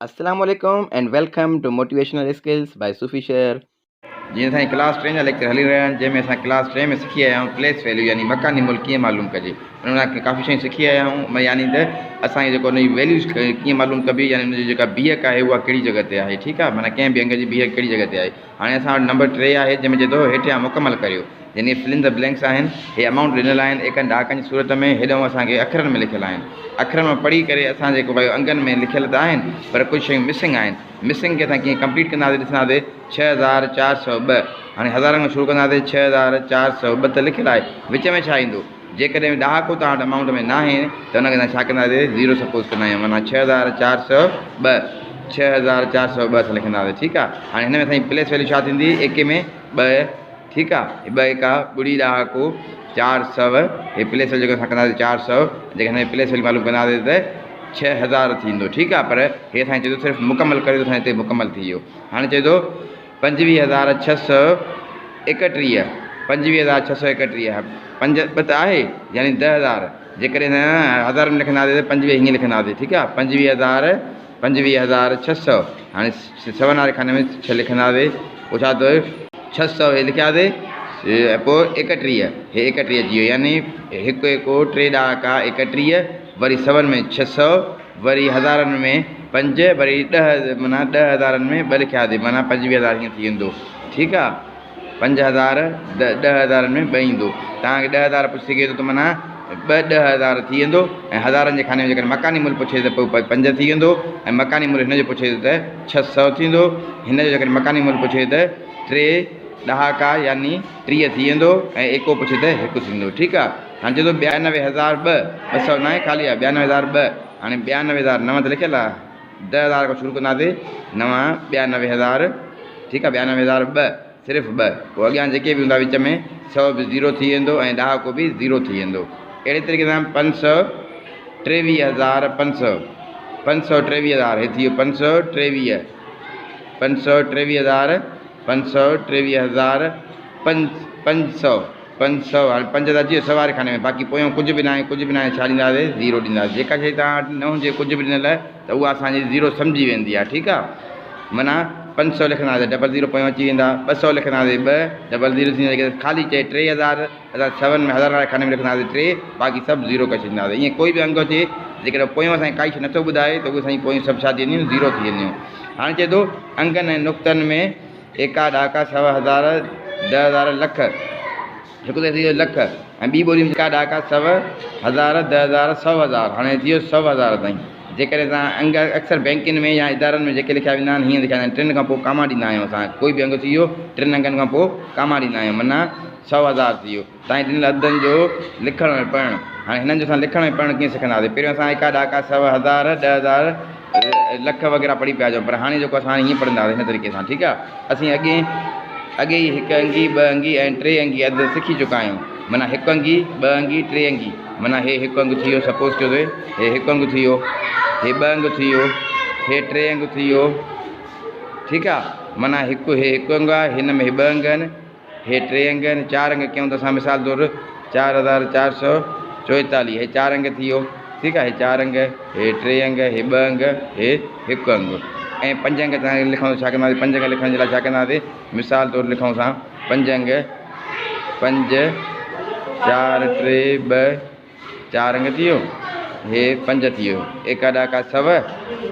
السلام عليڪم and welcome to motivational skills by Sufi Shar. جيئن اسان جي ڪلاس ٽئين جا ليڪچر هلي رهيا آهن جنهن ۾ اسان ڪلاس ٽئين ۾ سکي آيا آهيون پليس ويليو يعني مڪاني ملهه ڪيئن معلوم ڪجي ان ۾ اسان ڪافي شيون سکي آيا آهيون يعني ته اسان کي جيڪو ان جي ويليوز ڪيئن معلوم ڪبي يعني ان جي جيڪا بيهڪ آهي اها ڪهڙي جڳهه تي آهي ٺيڪ آهي معنيٰ ڪنهن به انگ جي بيهڪ ڪهڙي جڳهه تي آهي هاڻي اسان وٽ نمبر ٽي آهي جنهن ۾ چئي ٿو هيٺيان مڪمل ڪريو يعني فل ان the blanks آهن هي امائونٽ ڏنل آهن ايڪن ڏهاڪن جي صورت ۾ هيڏانهن اسان کي اکرن ۾ لکيل آهن اکرن مان پڙهي ڪري اسان جيڪو ڀائي انگن ۾ لکيل ته آهن پر ڪجهه شيون مسنگ آهن مسنگ کي اسان ڪيئن ڪمپليٽ ڪنداسين ڏسنداسين 6402 هاڻي هزارن کان شروع ڪنداسين 6402 ته لکيل آهي وچ ۾ ڇا ايندو جيڪڏهن ڏهاڪو توهان وٽ امائونٽ ۾ ناهي ته ان کي اسان ڇا ڪنداسين زيرو سپوز ڪندا آهيون معنيٰ 6402 6402 اسان لکنداسين ٺيڪ آهي هاڻي هن ۾ اسان جي پليس ويليو ڇا ٿيندي ايڪي ۾ ٻه ٺيڪ آهي ٻه ايڪا ٻڙي ڏهاڪو چار سؤ هي پليس ويليو جيڪو اسان ڪنداسين 400 جيڪڏهن هن ۾ پليس ويليو معلوم ڪنداسين ته 6000 ٿيندو ٺيڪ آهي پر هي اسان کي چئي ٿو صرف مڪمل ڪريو ته اسان هتي مڪمل ٿي ويو هاڻي چئي ٿو 25631، 25631، پنج ٻه ته آهي يعني 10000، جيڪڏهن اسان هزارن ۾ لکنداسين ته پنجويهه هيئن لکنداسين ٺيڪ آهي 25000 25600 هاڻي سون واري خاني ۾ ڇهه لکنداسين پوء ڇا ٿيو 600 هي لکياسين پوء 31 هي 31 اچي ويو يعني هڪ هڪ ٽي ڏهاڪا 31 وري سون ۾ 600 وري هزارن ۾ پنج وري ڏهه معنيٰ ڏهه هزارن ۾ ٻه لکياسين معنيٰ 25000 هيئن ٿي ويندو ٺيڪ آ 5000 ڏهه هزارن ۾ ٻه ايندو توهان کي 10000 پڇي سگهي ٿو ته معنيٰ ٻه 10000 ٿي ويندو ۽ هزارن جي خاني ۾ جيڪڏهن مڪاني ملهه پڇي ته پوء پنج ٿي ويندو ۽ مڪاني ملهه هن جو پڇي ٿو ته 600 ٿيندو هن جو جيڪڏهن مڪاني ملهه پڇي ته ٽي ڏهاڪا يعني 30 ٿي ويندو ۽ ايڪو پڇي ته هڪ ٿيندو ٺيڪ آ هاڻي چئي ٿو 92 هزار ٻه، 200 ناهي خالي آهي 92 هزار ٻه، هاڻي 92 هزار نو ته لکيل آهي، 10000 کان شروع ڪنداسين نو 92 هزار ٺيڪ آهي 92 هزار ٻه صرف ٻه پوء اڳيان جيڪي به هوندا وچ ۾ سؤ به زيرو ٿي ويندو ۽ ڏهاڪو به زيرو ٿي ويندو اهڙي طريقي سان 523 هزار 500 523 هزار هي ٿي ويو 523 523 هزار 523 هزار پنج پنج سؤ 500 هاڻي پنج ته اچي ويو سؤ واري خاني ۾ باقي پويون ڪجهه به ناهي ڪجهه به ناهي ڇا ڏينداسين زيرو ڏينداسين جيڪا شيء توهان وٽ نه هجي ڪجهه به ڏنل ته اها اسان جي زيرو سمجهي ويندي آهي ٺيڪ آهي معنيٰ 500 لکنداسين ڊبل زيرو پويون اچي ويندا 200 لکنداسين ٻه ڊبل زيرو ٿيندا جيڪڏهن خالي چئي 3000 اسان سون ۾ هزار واري خاني ۾ لکنداسين ٽي باقي سڀ زيرو ڪري ڇڏينداسين ائين ڪوئي به انگ اچي جيڪڏهن پويون اسان کي ڪائي شيء نٿو ٻڌائي ته اهي اسان جي پويون سڀ ڇا ٿي وينديون زيرو ٿي وينديون هاڻي چئي ٿو انگن ۽ نقطن ۾ ايڪا، ڏهاڪا، سؤ، هزار، 10000، لک، هڪ ته ٿي ويو لک ۽ ٻي ٻولي ۾ ايڪا، ڏهاڪا، سؤ، هزار، 10000، 100 هزار، هاڻي ٿي ويو 100 هزار تائين. جيڪڏهن اسان انگ اڪثر بئنڪن ۾ يا ادارن ۾ جيڪي لکيا ويندا آهن هيئن لکيا ويندا آهن ٽن کان پوء ڪاما ڏيندا آهيون اسان ڪوئي به انگ ٿي ويو ٽن انگن کان پوء ڪاما ڏيندا آهيون معنيٰ 100 هزار ٿي ويو. تائين ڏنل عددن جو لکڻ ۽ پڙهڻ. هاڻي هنن جو اسان لکڻ ۽ پڙهڻ ڪيئن سکنداسين؟ پهريون اسان ايڪا، ڏهاڪا، سؤ، هزار، 10000، لک وغيره پڙهي پيا اچون پر هاڻي جيڪو اسان هاڻي هيئن پڙهنداسين هن طريقي سان ٺيڪ آهي. اسين اڳئين اڳي ئي هڪ انگي، ٻه انگي ۽ ٽي انگي عدد سکي چڪا آهيون. معنيٰ هڪ انگي، ٻه انگي، ٽي انگي. معنيٰ هي هڪ انگ ٿي ويو سپوز ڪيو ته هي هڪ انگ ٿي ويو، هي ٻه انگ ٿي ويو، هي ٽي انگ ٿي ويو ٺيڪ آهي. معنيٰ هڪ هي هڪ انگ آهي هن ۾ هي ٻه انگ آهن. هي ٽي انگ آهن، چار انگ ڪيون ته اسان مثال طور 4444، هي چار انگ ٿي ويو، ٺيڪ آهي، هي چار انگ، هي ٽي انگ، هي ٻه انگ، هي هڪ انگ ۽ پنج انگ اسان لکون ته ڇا ڪنداسين، پنج انگ لکڻ جي لاء ڇا ڪنداسين، مثال طور لکون اسان پنج انگ، پنج، چار، ٽي، ٻه، چار انگ ٿي ويو، هي پنج ٿي ويو، ايڪا ڏهاڪا سؤ،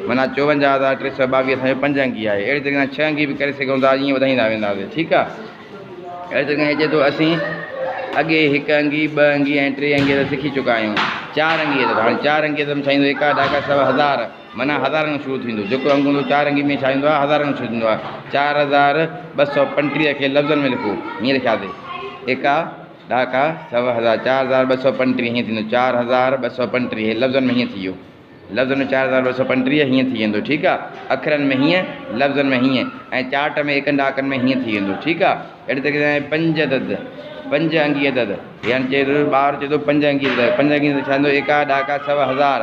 معنيٰ 54322 اسان جو پنج انگي آهي. اهڙي طريقي سان ڇهه انگي به ڪري سگهون ٿا، ائين وڌائيندا وينداسين، ٺيڪ آهي. اهڙي طريقي سان هي چئي ٿو اسين اڳي هڪ انگي، ٻه انگي ۽ ٽي انگي ته سکي چڪا آهيون، چار انگي ته هاڻي چار انگي ته ڇا ايندو ايڪا ڏهاڪا سؤ هزار، معنيٰ هزارن کان شروع ٿيندو، جيڪو انگ هوندو چار انگي ۾ ڇا ايندو آهي هزارن کان شروع ٿيندو آهي. 4235 کي لفظن ۾ لکو، هيئن لکياسين ايڪا ڏهاڪا، سؤ هزار، 4235 هيئن ٿيندو، 4235 هي لفظن ۾ هيئن ٿي ويو، لفظن ۾ 4235 هيئن ٿي ويندو، ٺيڪ آ، اکرن ۾ هيئن، لفظن ۾ هيئن ۽ چارٽ ۾ ايڪن ڏهاڪن ۾ هيئن ٿي ويندو، ٺيڪ آ، اهڙي طريقي سان پنج عدد، پنج انگي عدد، يعني چئي ٿو ٻار چئي ٿو پنج انگي عدد، پنج انگي عدد ڇا ٿيندو ايڪا ڏهاڪا سؤ هزار،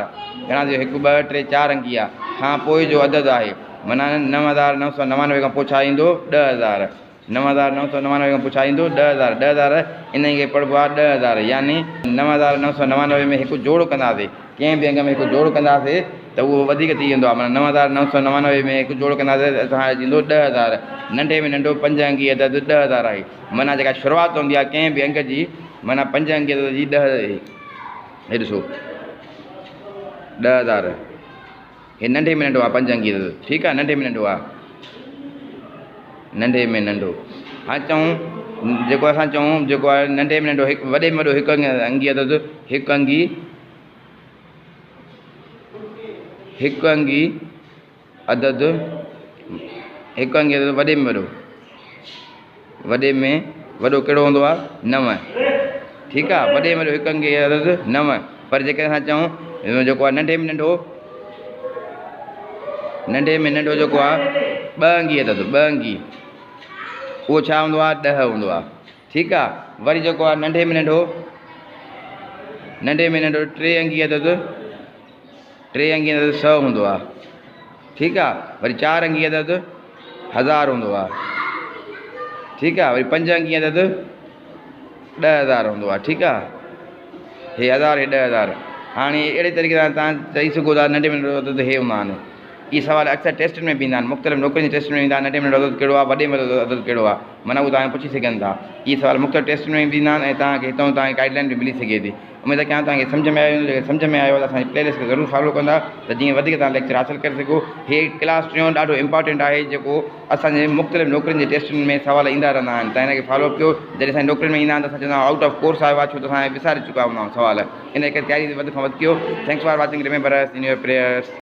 گهڻا ٿي ويو هڪ ٻه ٽي چار انگي آ، کان پوء جو عدد آهي، معنيٰ 9999 کان پوء ڇا ايندو 10000. 9999 کان پوء ڇا ايندو؟ 10000. 10000 انهيء کي پڙهبو آهي 10000 يعني 9999 ۾ هڪ جوڙ ڪنداسين. ڪنهن به انگ ۾ هڪ جوڙ ڪنداسين ته اهو وڌيڪ ٿي ويندو آهي معنيٰ 9999 ۾ هڪ جوڙ ڪنداسين ته اسان جو ٿيندو 10000. ننڍي ۾ ننڍو پنج انگي عدد 10000 آهي. معنيٰ جيڪا شروعات هوندي آهي ڪنهن به انگ جي معنيٰ پنج انگي عدد جي ڏهه هي ڏسو 10000 هي ننڍي ۾ ننڍو آهي پنج انگي عدد ٺيڪ آهي ننڍي ۾ ننڍو آهي ننڍي ۾ ننڍو هاڻي چئون جيڪو اسان چئون جيڪو آهي ننڍي ۾ ننڍو هڪ وڏي ۾ وڏو هڪ انگي عدد هڪ انگي هڪ انگي عدد هڪ انگي عدد وڏي ۾ وڏو وڏي ۾ وڏو ڪهڙو هوندو آهي نو ٺيڪ آهي وڏي ۾ وڏو هڪ انگي عدد نو پر جيڪڏهن اسان چئون جيڪو آهي ننڍي ۾ ننڍو ننڍي ۾ ننڍو جيڪو آهي ٻه انگي عدد ٻه انگي اهو ڇا هوندو آهي ڏهه هوندو آهي ٺيڪ آ وري جيڪو آ ننڍي ۾ ننڍو ننڍي ۾ ننڍو ٽي انگي عدد ٽي انگي عدد سو هوندو آ ٺيڪ آ وري چار انگي عدد هزار هوندو آ ٺيڪ آ وري پنج انگي عدد 10000 هوندو آ ٺيڪ آ هي هزار هي 10000 هاڻي اهڙي طريقي سان تان چئي سگهو ٿا ننڍي ۾ ننڍو عدد هي هوندا آهن اهي سوال اڪثر ٽيسٽن ۾ به ايندا آهن مختلف نوڪرين جي ٽيسٽن ۾ ايندا آهن ننڍي ۾ ننڍو عدد ڪهڙو آهي وڏي ۾ وڏو عدد ڪهڙو آهي معنيٰ اهو توهان کي پڇي سگهن ٿا اهي سوال مختلف ٽيسٽن ۾ به ايندا آهن ۽ توهان کي هتان توهان کي گائيڊ لائن به ملي سگهي ٿي اميد ڪيان توهان کي سمجهه ۾ آيو هوندو جيڪڏهن سمجهه ۾ آيو ته اسان جي پلي لسٽ کي ضرور فالو ڪندا ته جيئن وڌيڪ توهان ليڪچر حاصل ڪري سگهو هي ڪلاس ٽيون ڏاڍو امپارٽنٽ آهي جيڪو اسان جي مختلف نوڪرين جي ٽيسٽن ۾ سوال ايندا رهندا آهن توهان هن کي فالو اپ ڪيو جڏهن اسان جي نوڪرين ۾ ايندا آهن ته اسان چوندا آهيون آئوٽ آف ڪورس آيو آهي ڇو ته اسان وساري چڪا هوندا آهيون سوال ان ڪري تياري وڌ کان وڌ ڪيو thanks for watching remember us in your prayers.